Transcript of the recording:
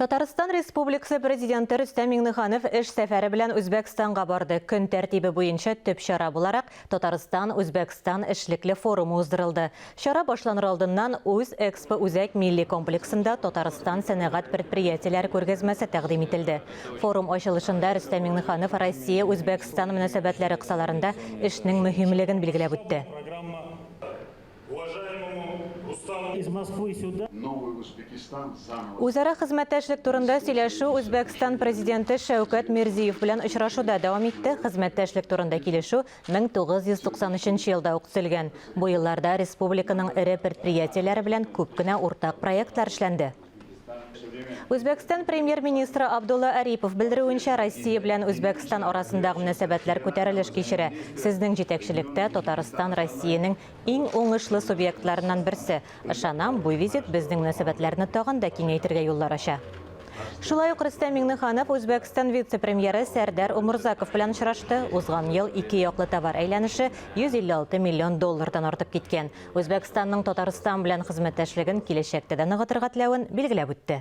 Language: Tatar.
Татарстан Республикасы Президенты Рөстәм Миңнеханов эш сәфәре белән Үзбәкстанга барды. Көн тәртибе буенча төп чара буларак Татарстан-Үзбәкстан эшлекле форумы уздырылды. Чара башланыр алдыннан Үз Экспо үзәк милли комплексында Татарстан сәнәгать предприятиеләре күргәзмәсе тәкъдим ителде. Форум ачылышында Рөстәм Миңнеханов Россия-Үзбәкстан мөнәсәбәтләре кысаларында эшнең мөһимлеген билгеләп үтте. Үзара хезмәттәшлек турында сөйләшү Үзбәкстан Президенты Шәүкәт Мирзиев белән очрашуда дәвам итте. Хезмәттәшлек турында килешү 1993 елда ук төзелгән. Бу елларда республиканың эре предприятиеләре белән күп кенә уртак проектлар эшләнде. Үзбәкстан премьер-министры Абдулла Арипов белдерүенчә, Россия белән Үзбәкстан арасындагы мөнәсәбәтләр күтәрелеш кичерә. Сезнең җитәкчелектә Татарстан Россиянең иң уңышлы субъектларыннан берсе. Ышанам, бу визит безнең мөнәсәбәтләрне тагын да киңәйтергә юллар ача. Шулай ук Рөстәм Миңнеханов Үзбәкстан вице-премьеры Сәрдәр Умурзаков белән очрашты. Узган ел ике яклы товар әйләнеше 156 миллион доллардан артып киткән. Үзбәкстанның Татарстан белән хезмәттәшлеген киләчәктә дә ныгытырга теләвен билгеләп үтте.